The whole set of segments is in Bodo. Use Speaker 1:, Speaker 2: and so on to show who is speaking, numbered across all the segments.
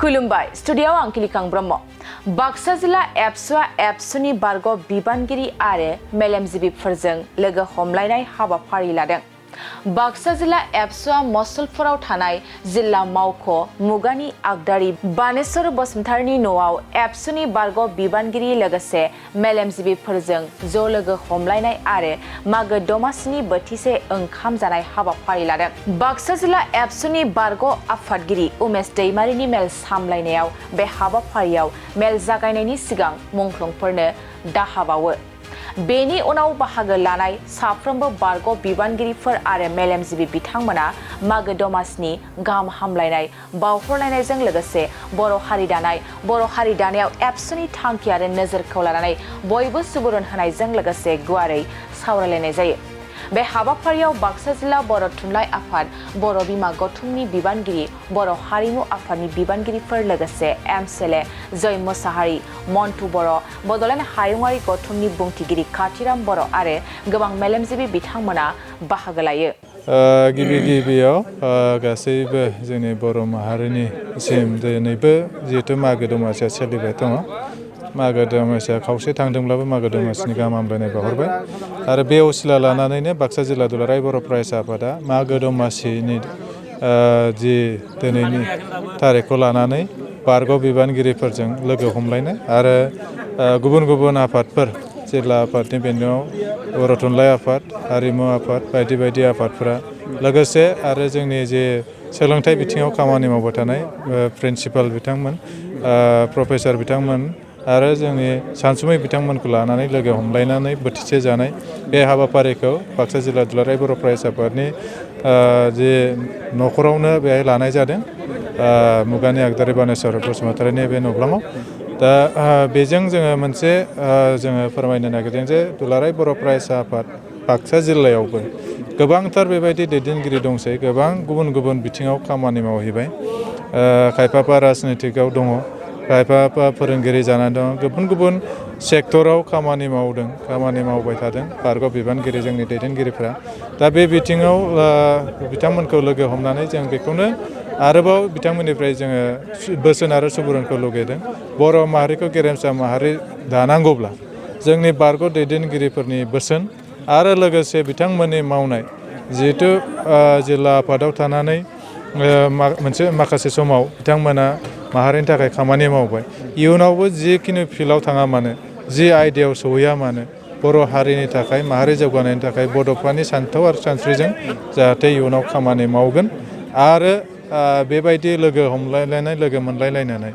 Speaker 1: खुलुमबाय स्टुडियाव आं किलिकां ब्रह्म बाक्सा जिल्ला एबसुनि बारग' बिबानगिरि आरो मेलेमजिबिफोरजों लोगो हमलायनाय हाबाफारि लादों। बाक्सा जिल्ला एबसुआ मसलपुराव थानाय जिल्ला मावख' मुगानि आगदारि बानेश्वर बसुमतारिनि न'आव एबसुनि बारग' बिबानगिरि लोगोसे मेलेमजिबिफोरजों ज' लोगो हमलायनाय आरो मागो दमासिनि बोथिसे ओंखाम जानाय हाबाफारि लादों। बाक्सा जिल्ला एबसुनि बारग' आफादगिरि उमेश दैमारिनि मेल सामलायनायाव बे हाबाफारियाव मेल जागायनायनि सिगां मुंख्लंफोरनो दाहा बावो। बेनि उनाव बाहागो लानाय साफ्रोमबो बारग' बिबानगिरिफोर आरो मेलेमजिबि बिथांमोना मागो दमासिनि गाहाम हामलायनाय बावहरलायनायजों लोगोसे बर' हारि दानायाव एबसुनि थांखि आरो नोजोरखौ लानानै बयबो सुबुरुन होनायजों लोगोसे गुवारै सावरायलायनाय जायो। बे हाबाफारियाव बाक्सा जिल्ला बर' थुनलाइ आफाद, बर' बिमा गौथुमनि बिबानगिरि, बर' हारिमु आफादनि बिबानगिरिफोर लोगोसे एमसिएलए जय मोसाहारि, मन्टु बर', बड'लेण्ड हायुङारि गौथुमनि बुंथिगिरि काथिराम बर' आरो गोबां मेलेमजिबि बिथांमोना बाहागो लायो।
Speaker 2: गिबियाव गासैबो जोंनि बर' माहारिनिसिम दिनैबो जिहेथु मागो दमासिया सोलिबाय दङ। मागो दमासिया खावसे थांदोंब्लाबो मागो दमासिनि गाहाम हामलायनाय बावहरबाय आरो बे असिला लानानैनो बाक्सा जिल्ला दुलाराय बर' फरायसा आफादा मागो दमासिनि जि दिनैनि थारिखखौ लानानै बारग' बिबानगिरिफोरजों लोगो हमलायनाय आरो गुबुन आफादफोर जिल्ला आफादनि बेन्दोङाव बर' थुनलाइ आफाद, हारिमु आफाद बायदि आफादफोरा लोगोसे आरो जोंनि जे सोलोंथाइ बिथिङाव खामानि मावबाय थानाय प्रिन्सिपाल बिथांमोन, प्रफेसार बिथांमोन आरो जोंनि सानसुमै बिथांमोनखौ लानानै लोगो हमलायनानै बोथिसे जानाय बे हाबाफारिखौ बाक्सा जिल्ला दुलाराय बर' फरायसा आफादनि जे न'खरावनो बेहाय लानाय जादों। मुगानि आगदारि बानेश्वर बसुमतारिनि बे न'ब्लाङाव। दा बेजों जोङो मोनसे जोङो फोरमायनो नागिरदों जे दुलाराय बर' फरायसा आफाद बाक्सा जिल्लायावबो गोबांथार बेबायदि दैदेनगिरि दंसै, गोबां गुबुन बिथिङाव खामानि मावहैबाय। खायफाफा राजनितिकआव दङ, खायफाफा फोरोंगिरि जानानै दङ, गुबुन सेक्टराव खामानि मावबाय थादों बारग' बिबानगिरि जोंनि दैदेनगिरिफ्रा। दा बे बिथिङाव बिथांमोनखौ लोगो हमनानै जों बेखौनो आरोबाव बिथांमोननिफ्राय जोङो बोसोन आरो सुबुरुनखौ लुगैदों। बर' माहारिखौ गेरेमसा माहारि दानांगौब्ला जोंनि बारग' दैदेनगिरिफोरनि बोसोन आरो लोगोसे बिथांमोननि मावनाय, जिहेथु जिल्ला आफादाव थानानै माखासे समाव बिथांमोना माहारिनि थाखाय खामानि मावबाय। इयुनावबो जिखिनि फिल्डआव थाङा मानो, जि आयदायाव सहैया मानो, बर' हारिनि थाखाय, माहारि जौगानायनि थाखाय बड'फानि सान्थौ आरो सानस्रिजों जाहाथे इयुनाव खामानि मावगोन आरो बेबायदि लोगो हमलायलायनाय, लोगो मोनलायलायनानै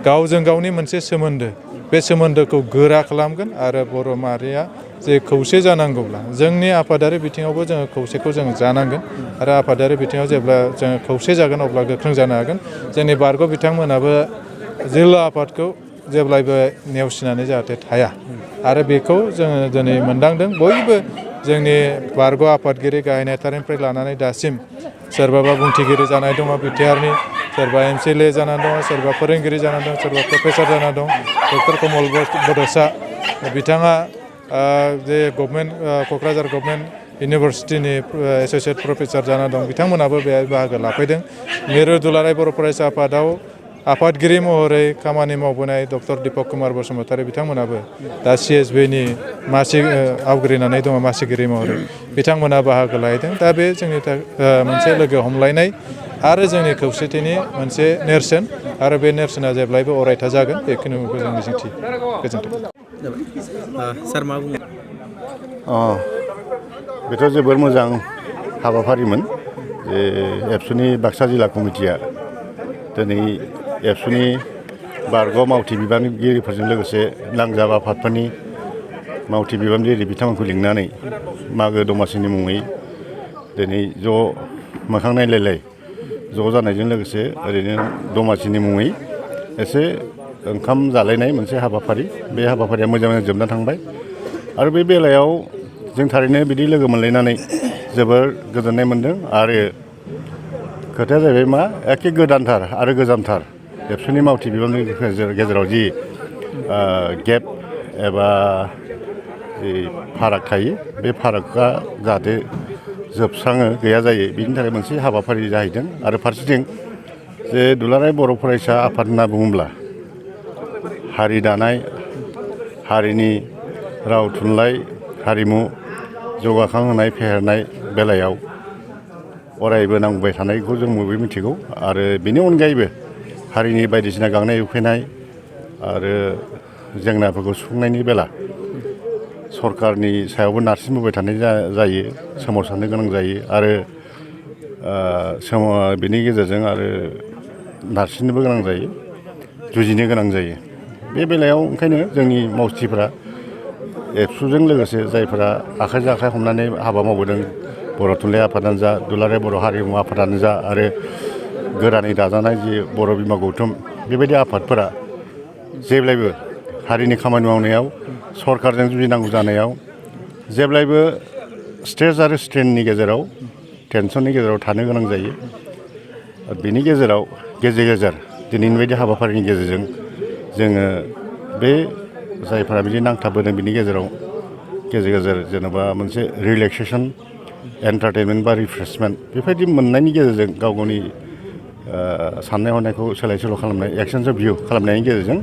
Speaker 2: गावजों गावनि मोनसे सोमोन्दो, बे सोमोन्दोखौ गोरा खालामगोन आरो बर' माहारिया जे खौसे जानांगौब्ला जोंनि आफादारि बिथिङावबो जोङो खौसेखौ जों जानांगोन आरो आफादारि बिथिङाव जेब्ला जोङो खौसे जागोन अब्ला गोख्रों जानो हागोन। जोंनि बारग' बिथांमोनाबो जिल्ला आफादखौ जेब्लायबो नेवसिनानै जाहाथे थाया आरो बेखौ जोङो दिनै मोनदांदों। बयबो जोंनि बारग' आफादगिरि गाहाय नेहाथारिनिफ्राय लानानै दासिम सोरबाबा बुंथिगिरि जानाय दङ बिटिआरनि, सोरबा एमसिएलए जानानै दङ, सोरबा फोरोंगिरि जानानै दं, सोरबा प्रफेसार जानानै दं। डक्टर कमल बड'सा बिथाङा जे क'क्राझार गभर्नमेन्ट इउनिभारसिटिनि एस'सियेट प्रफेसार जाना दं, बिथांमोनाबो बेहाय बाहागो लाफैदों। मिरु दुलाराय बर' फरायसा आफादाव आफादगिरि महरै खामानि मावबोनाय डक्टर दीपक कुमार बसुमतारी बिथांमोनाबो दा CSBनि आवग्रिनानै दङ मासिगिरि महरै, बिथांमोना बाहागो लाहैदों। दा बे जोंनि मोनसे लोगो हमलायनाय आरो जोंनि खौसेथिनि मोनसे नेरसोन आरो बे नेरसोना जेब्लायबो अरायथा जागोन, बेखिनिखौ जों मिजिंथियो। गोजोन्थों।
Speaker 3: सार मा बुङो?
Speaker 4: बेथ' जोबोर मोजां हाबाफारिमोन जे एबसुनि बाक्सा जिल्ला कमिटिया दिनै एबसुनि बारग' मावथि बिबानगिरिफोरजों लोगोसे नांजाब आफादफोरनि मावथि बिबानगिरि बिथांमोनखौ लिंनानै मागो दमासिनि मुङै दिनै ज' मोखां नायलायलाय ज' जानायजों लोगोसे ओरैनो दमासिनि मुङै एसे ओंखाम जालायनाय मोनसे हाबाफारि, बे हाबाफारिया मोजाङै जोबना थांबाय आरो बे बेलायाव जों थारैनो बिदि लोगो मोनलायनानै जोबोर गोजोननाय मोन्दों। आरो खोथाया जाहैबाय मा, एखे गोदानथार आरो गोजामथार एबसुनि मावथि बिबानगिरिफोरनि गेजेराव जि गेप एबा फाराग थायो, बे फारागआ जाहाथे जोबस्राङो, गैया जायो, बिनि थाखाय मोनसे हाबाफारि जाहैदों। आरो फारसेथिं जे दुलाराय बर' फरायसा आफाद होनना बुङोब्ला हारि दानाय हारिनि राव थुनलाइ हारिमु जौगाखांहोनाय फेहेरनाय बेलायाव अरायबो नांबाय थानायखौ जों बयबो मिथिगौ आरो बेनि अनगायैबो हारिनि बायदिसिना गांनाय उखैनाय आरो जेंनाफोरखौ सुफुंनायनि बेला सरकारनि सायावबो नारसिनबोबाय थानाय जायो सोमावसारनो गोनां जायो आरो बेनि गेजेरजों आरो नारसिननोबो गोनां जायो जुजिनो गोनां जायो बे बेलायाव ओंखायनो जोंनि मावथिफोरा एबसुजों लोगोसे जायफोरा आखाइजों आखाइ हमनानै हाबा मावबोदों बर' थुनलाइ आफादानो जा दुलाराय बर' हारिमु आफादानो जा आरो गोदानै दाजानाय जि बर' बिमा गौथुम बेबायदि आफादफोरा जेब्लायबो हारिनि खामानि मावनायाव सरकारजों जुजिनांगौ जानायाव जेब्लायबो स्टेज आरो स्टेन्डनि गेजेराव टेनसननि गेजेराव थानो गोनां जायो बेनि गेजेराव गेजेर गेजेर दिनैनि बायदि हाबाफारिनि गेजेरजों जोङो बे जायफोरा बिदि नांथाबबोदों बिनि गेजेराव गेजेर गेजेर जेनेबा मोनसे रिलेक्सेसन एन्टारटेनमेन्ट बा रिफ्रेशमेन्ट बेबायदि मोननायनि गेजेरजों गाव गावनि साननाय हनायखौ सोलाय सोल' खालामनाय एक्सचेन्ज अफ भिउ खालामनायनि गेजेरजों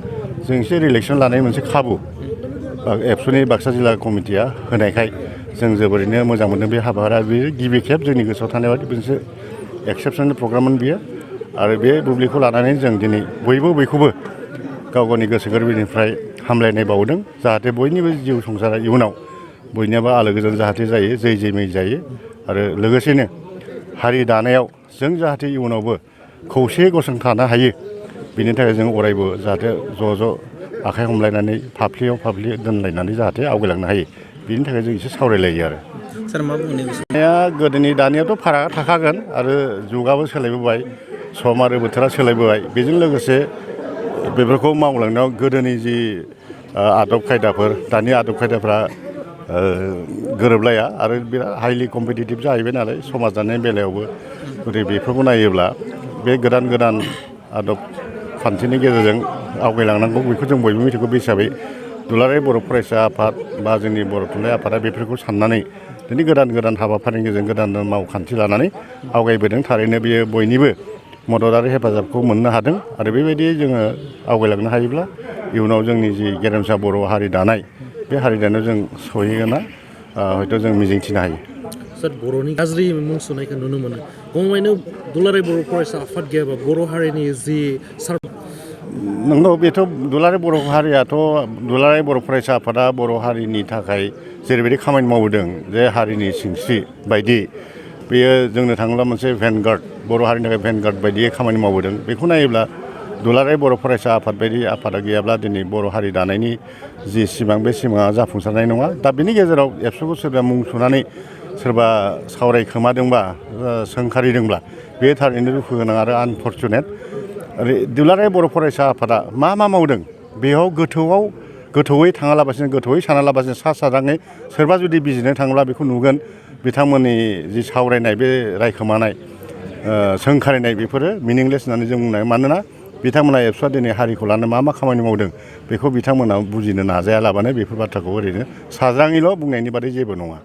Speaker 4: जों एसे रिलेक्सन लानायनि मोनसे खाबु एबसुनि बाक्सा जिल्ला कमिटिया होनायखाय जों जोबोरैनो मोजां मोनदों बे हाबाफारिया बेयो गिबि खेब जोंनि गोसोआव थानाय बायदि मोनसे एक्सेपसनेल प्रग्राममोन बियो आरो बे बुब्लिखौ लानानै जों दिनै बयबो बयखौबो गाव गावनि गोसो गोरबोनिफ्राय हामलायनाय बावदों जाहाथे बयनिबो जिउ संसारा इयुनाव बयनियाबो आलो गोजोन जाहाथे जायो जै जै मै जायो आरो लोगोसेनो हारि दानायाव जों जाहाथे इयुनावबो खौसेयै गसंथानो हायो बिनि थाखाय जों अरायबो जाहाथे ज' ज' आखाइ हमलायनानै फाफ्लियाव फाफ्लि दोनलायनानै जाहाथे आवगायलांनो हायो बिनि थाखाय जों एसे सावरायलायो आरो
Speaker 3: सार मा बुंनो
Speaker 4: गोदोनि दानियाथ' फारागा थाखागोन आरो जुगाबो सोलायबोबाय सम आरो बोथोरा सोलायबोबाय बेजों लोगोसे बेफोरखौ मावलांनायाव गोदोनि जि आदब खायदाफोर दानि आदब खायदाफ्रा गोरोबलाया आरो बिराद हाइलि कम्पिटिटिभ जाहैबाय नालाय समाज दानायनि बेलायावबो गथिखे बेफोरखौ नायोब्ला बे गोदान गोदान आदब खान्थिनि गेजेरजों आवगायलांनांगौ बेखौ जों बयबो मिथिगौ बे हिसाबै दुलाराय बर' फरायसा आफाद बा जोंनि बर' थुनलाइ आफादा बेफोरखौ साननानै दिनै गोदान गोदान हाबाफारिनि गेजेरजों गोदान गोदान मावखान्थि लानानै आवगायबोदों थारैनो बेयो बयनिबो मदद आरो हेफाजाबखौ मोननो हादों आरो बेबायदि जोङो आवगायलांनो हायोब्ला इयुनाव जोंनि जि गेरेमसा बर' हारि दानाय बे हारि दानायाव जों सहैगोनना हयथ' जों मिजिंथिनो हायो
Speaker 3: सार बर'नि गाज्रि मुं सुनायखौ नुनो मोनो गमामायैनो दुलाराय बर' फरायसा आफाद गैयाबा बर' हारिनि जि
Speaker 4: नंगौ बेथ' दुलाराय बर' हारियाथ' दुलाराय बर' फरायसा आफादा बर' हारिनि थाखाय जेरैबायदि खामानि मावदों जे हारिनि सिनस्रि बायदि बेयो जोंनो थाङोब्ला मोनसे भेनगार्ड बर' हारिनि थाखाय भेनगार्ड बायदियै खामानि मावबोदों बेखौ नायोब्ला दुलाराय बर' फरायसा आफाद बायदि आफादा गैयाब्ला दिनै बर' हारि दानायनि जि सिमां बे सिमाङा जाफुंसारनाय नङा दा बेनि गेजेराव एबसुखौ सोरबा मुं सुनानै सोरबा सावरायखोमादोंबा सोंखारिदोंब्ला बे थारैनो दुखु गोनां आरो आनफर्चुनेट दुलाराय बर' फरायसा आफादा मा मावदों बेयाव गोथौयै थाङालाबासिनो गोथौयै सानालाबासिनो सा साज्राङै सोरबा जुदि बिजिरनो थाङोब्ला बेखौ नुगोन बिथांमोननि जि सावरायनाय बे रायखोमानाय सोंखारिनाय बेफोरो मिनिंलेस होननानै जों बुंनो हायो मानोना बिथांमोना एबसुआ दिनै हारिखौ लानो मा खामानि मावदों बेखौ बिथांमोना बुजिनो नाजायालाबानो बेफोर बाथ्राखौ ओरैनो साज्राङैल' बुंनायनि बादै जेबो नङा